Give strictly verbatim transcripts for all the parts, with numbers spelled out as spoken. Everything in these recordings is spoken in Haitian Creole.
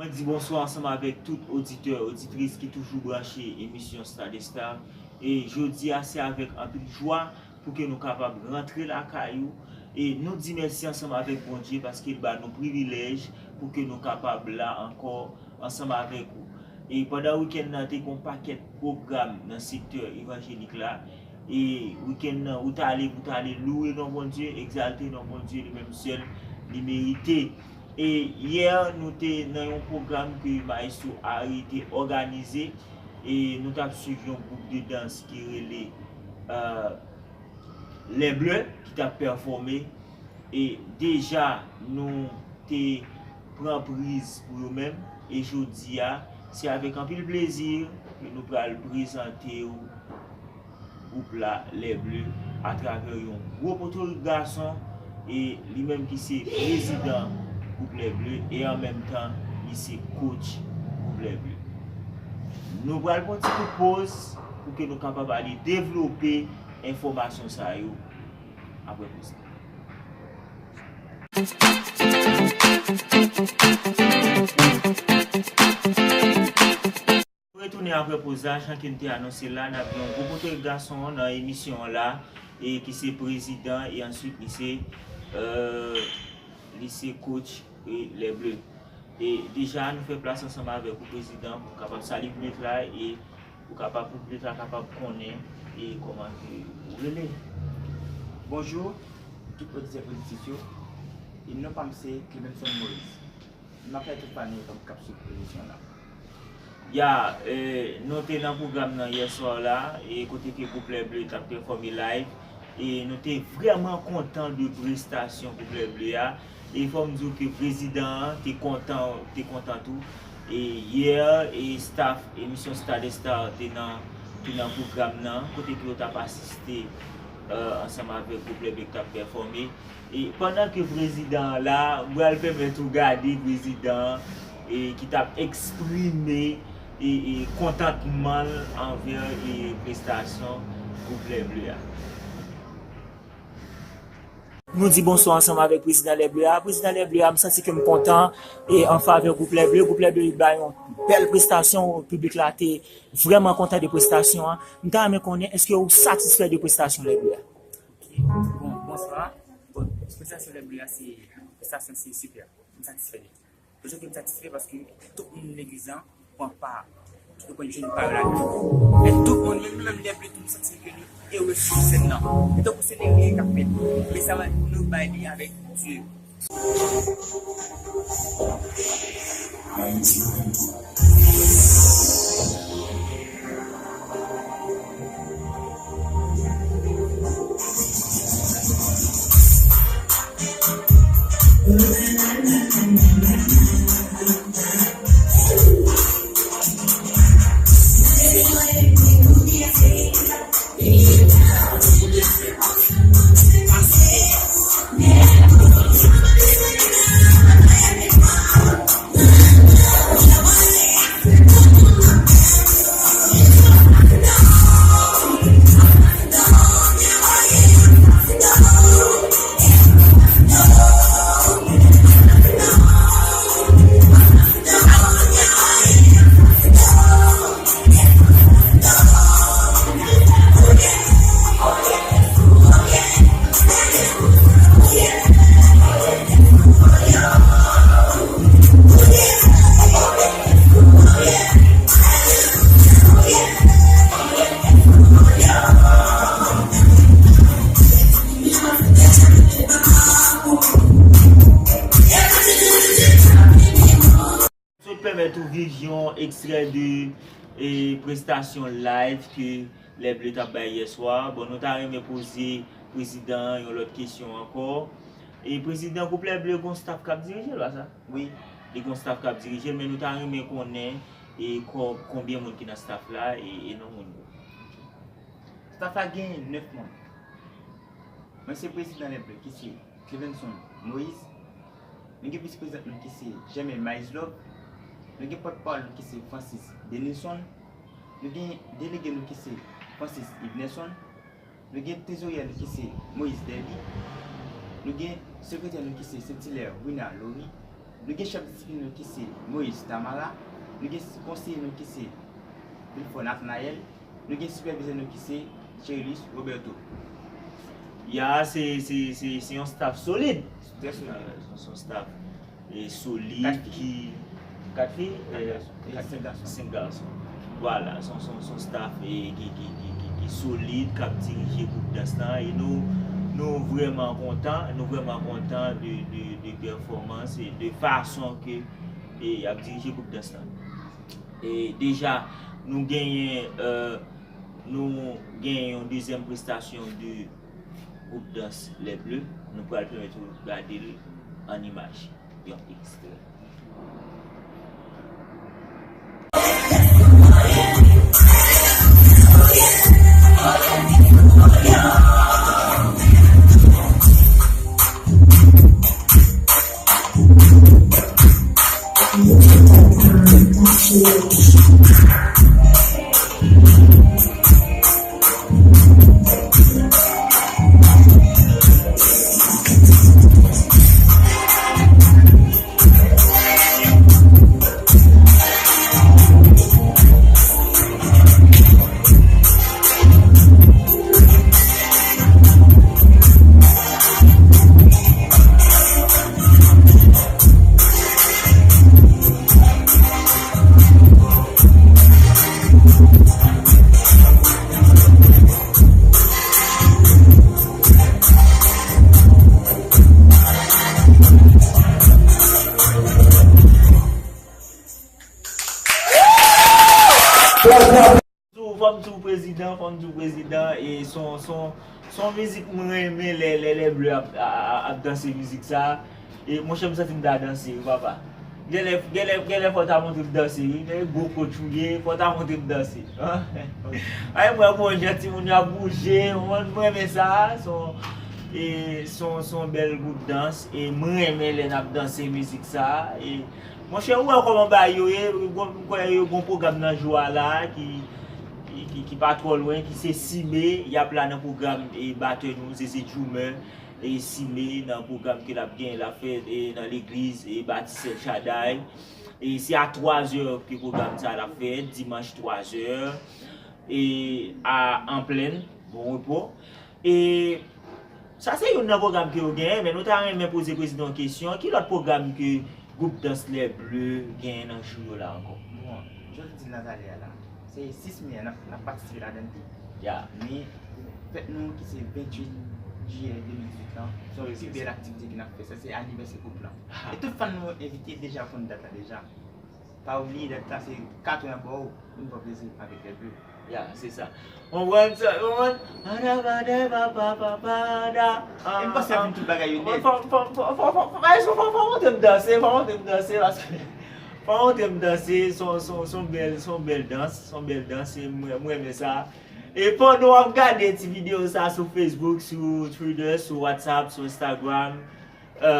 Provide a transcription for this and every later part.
Di bonswa ansanm avèk tout oditè, oditris ki toujou branche emisyon Star des Stars. E jodi a, se avèk anpil jwa pou ke nou kapab rantre lakay ou. E nou di mèsi ansanm avèk Bondye paske l ba nou privilèj pou ke nou kapab la ankò ansanm avèk ou. E pandan wikenn nan, te gen yon pakèt pwogram nan sektè evanjelik la. E wikenn nan, ou t ale pou t ale louwe non Bondye, egzalte non Bondye, li menm sèl, li merite. E yè, nou te nan yon pwogram ke Maestro Harry te òganize. E nou t ap swiv yon gwoup de dans ki rele, euh, Les Bleus, ki t ap pèfòme. E deja, nou te pran priz pou yo menm. E jodi a, se avèk anpil plezi ke nou pral prezante w gwoup la, Les Bleus, atravè yon gwo potorik gason, e li menm ki se prezidan gwoup Les Bleus, e an menm tan, li se coach gwoup Les Bleus. Nou pral pran ti kout poz pou ke nou kapab ale devlope enfòmasyon sa yo apre poz la. Retounen apre poz la, jan ke n te anonse la, n ap gen yon gwo potorik gason nan emisyon an la, e ki se prezidan, e answit li se, euh, li se coach, e Les Bleus. E deja, nou fè plas ansanm avèk ou, prezidan, pou kapab salye piblik la, e pou kapab, pou piblik la kapab konnen, e kòman ke ou rele. Bonjou, tout oditè, oditris yo. E non pa m se Clevenson Moïse. M ap fè tout fan yo k ap swiv emisyon la. Ya, e, nou te nan pwogram nan yè swa la, e kote ke gwoup Les Bleus t ap pèfòme live, e nou te vrèman kontan de prestasyon gwoup Les Bleus a, e fò m di w ke prezidan an te kontan, te kontan tou, e yè, e staff emisyon Star des Stars te nan, te nan pwogram nan, kote ke yo t ap asiste, euh, ansanm avèk gwoup Les Bleus k t ap pèfòme. E pandan ke prezidan an la, m pral pèmèt ou gade prezidan an, e ki t ap eksprime, e, e kontantman l anvè, e prestasyon gwoup Les Bleus a. Nou di bonswa ansanm avèk prezidan Les Bleus a. Prezidan Les Bleus a, m santi ke m kontan, e an favè gwoup Les Bleus. Gwoup Les Bleus bay yon bèl prestasyon, piblik la te vrèman kontan de prestasyon an. M ta renmen konnen, èske ou satisfè de prestasyon Les Bleus a? Ok. Bon, bonswa. Bon, prestasyon Les Bleus a, se, prestasyon se sipè. M satisfè de li. Rezon ke m satisfè, paske tout moun legliz lan pran pa, tout moun jwenn pa yo ladan. E tout moun, menm, menm Les Bleus tou, m santi ke nou ere sou sèn nan. E tankou se erè k ap fèt. Men sa va, nou bay li avèk Dye. Sot pèmèt ou viv yon ekstrè de, e, prestasyon live ke Les Bleus t ap bay yè swa. Bon, nou ta renmen poze prezidan an yon lòt kesyon ankò. E prezidan gwoup Les Bleus gon staff k ap dirije l, pa sa? Wi. Li gon staff k ap dirije l, men nou ta renmen konnen, e, kò-, konbyen moun ki nan staff la, e, e non moun yo. Staff la gen nèf manm. Mwen se prezidan Les Bleus, ki se Clevenson Moïse. Nou gen vis prezidant nou ki se Jèmen Maïs Love. Nou gen pòtpawòl nou ki se Francis Denilson. Nou gen delege nou ki se Francis Yvneson. Nou gen tezoryè nou ki se Moïse Derby. Nou gen sekretè nou ki se Saint-Hilaire Wina Laurie. Nou gen chèf disiplin nou ki se Moïse Tamara, nou gen konseye nou ki se Wilford Nathanaël, nou gen sipèvizè nou ki se Cherilus Roberto. Ya, se, se, se, se yon staff solid. Trè solid. Se yon staff e solid ki kat fi, kat fi, e senk gason. Senk gason. Vwala, se yon, se yon, se yon staff e ki, ki, ki, ki, ki solid, k ap dirije gwoup dans lan. E nou, nou vrèman kontan, nou vrèman kontan de, de, de pèfòmans e de fason ke e y ap dirije gwoup dans lan. E deja, nou genyen, e, nou genyen yon dezyèm prestasyon de gwoup dans Les Bleus. Nou pral pèmèt ou gade l an imaj. Yon ekstrè. Fò m di w prezidan, fò m di w prezidan, e se yon, se yon, se yon mizik mwen renmen lè, lè, Les Bleus ap, a, a, ap danse mizik sa. E monchè, m santi m ta danse wi, papa. Genlè, genlè, genlè fò w ta montre m danse wi. Genlè gwo coach ou ye, fò w ta montre m danse. Ay, mwen, bon, jan timoun yo ap bouje, mwen, mwen renmen sa. Se yon, e, se yon, se yon bèl gwoup dans. E mwen renmen lè n ap danse mizik sa. E, monchè, ou wè kòman bagay yo ye, m kwè yo gon pwogram nan jou a la ki, ki, ki, ki pa twò lwen, ki se Sime, y ap la nan pwogram e batè nou, Zeze Drummer, e Sime nan pwogram ke l ap gen, l ap fè e nan legliz e Batis El Shaddai. E se a twazè ke pwogram sa l ap fèt, dimanch twazè, e a, an plèn, Bon Repo. E sa se youn nan pwogram ke yo genyen, men nou ta renmen poze prezidan yon kesyon, ki lòt pwogram ke gwoup dans Les Bleus genyen nan jou yo la ankò? Bon, jan w te di l nan talè a la, se sis me a n ap, n ap patisipe ladan l tou. Ya. Men fèt nou ki se venntuit jiyè de mil dizuit lan, se yon pi bèl aktivite ke n ap fè, sa se anivèsè gwoup lan. E tout fan nou yo envite deja konn dat la deja. Pa bliye dat la se katwen abò w, vin pran plezi avèk Les Bleus. Ya, se sa. Konprann sa, konprann? E m panse ap vin tout bagay yo nèt. Fò, fò, fò, fò, fò, fò, fò, fò, fò montre m danse, fò montre m danse, paske fò montre m danse, se yon, se yon, se yon bèl, se yon bèl dans, se yon bèl dans, e mwen, mwen renmen sa. E pandan w ap gade ti videyo sa sou Facebook, sou Twitter, sou WhatsApp, sou Instagram, e,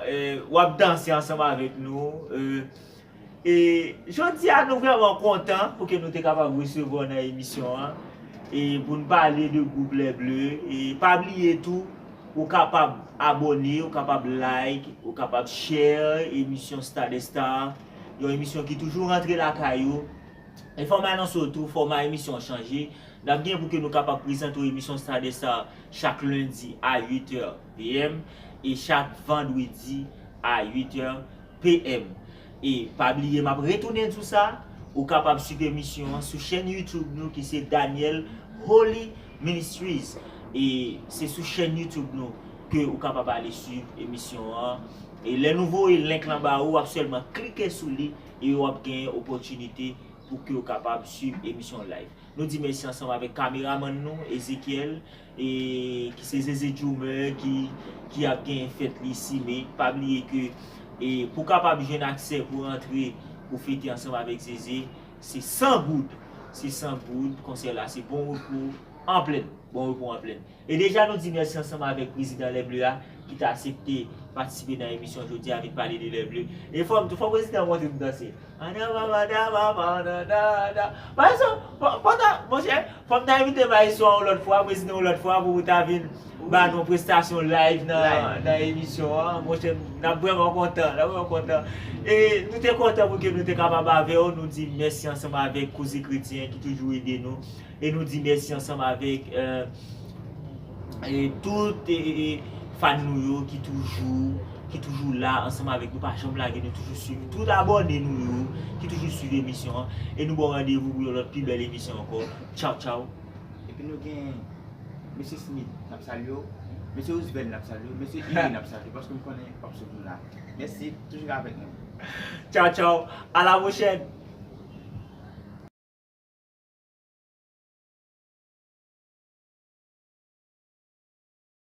e, w ap danse ansanm avèk nou. E, e, jodi a, nou vrèman kontan pou ke nou te kapab resevwa w nan emisyon an. E pou n pale de gwoup Les Bleus. E pa bliye tou, ou kapab abòne, ou kapab like, ou kapab share emisyon Star des Stars. Yon emisyon ki toujou rantre lakay ou. E fò m anonse w tou, fòma emisyon an chanje. N ap gen pou ke nou kapab prezante w emisyon Star des Stars chak lendi a uit è P M e chak vandredi a uit è P M. E pa bliye, m ap retounen sou sa, ou kapab swiv emisyon an sou chèn YouTube nou ki se Daniel Holy Ministries. E se sou chèn YouTube nou ke ou kapab ale swiv emisyon an. E lè nou voye link lan ba ou, w ap sèlman klike sou li e w ap gen opòtinite pou ke w kapab swiv emisyon live. Nou di mèsi ansanm avèk kameramann nou, Ezekiel, e ki se Zeze Drummer ki, ki ap genyen fèt li sis me. Pa bliye ke, e pou kapab jwenn aksè pou rantre, pou fete ansanm avèk Zeze, se san goud. Se san goud, konsè la se Bon Repo an plèn. Bon Repo an plèn. E deja nou di mèsi ansanm avèk prezidan Les Bleus a ki t aksepte patisipe nan emisyon jodi a, vin pale de Les Bleus. E fò m tou, fò prezidan montre m danse. Maestro, fò, fò ta, monchè, fò m ta envite maestro a yon lòt fwa, prezidan yon lòt fwa pou ou ta vin, Ba nou prestasyon live nan, nan emisyon an. Monchè, n ap vrèman kontan, n ap vrèman kontan. E nou te kontan pou ke nou te kapab avè w. Nou di mèsi ansanm avèk Koze Kretyen ki toujou ede nou. E nou di mèsi ansanm avèk e, tout e, e, fan nou yo ki toujou ki toujou la ansanm avèk nou, pa janm lage nou, toujou swiv tout abòne nou yo ki toujou swiv emisyon an. E nou ba w randevou pou yon lòt pi bèl emisyon ankò. Tchaw, tchaw. Epi nou gen Mesye Smith, n ap salye w. Mesye Roosevelt, n ap salye w. Mesye Iri, n ap salye w. Paske m konnen w ap swiv nou la. Mèsi, toujou avèk nou. Tchaw, tchaw. A la pwochèn.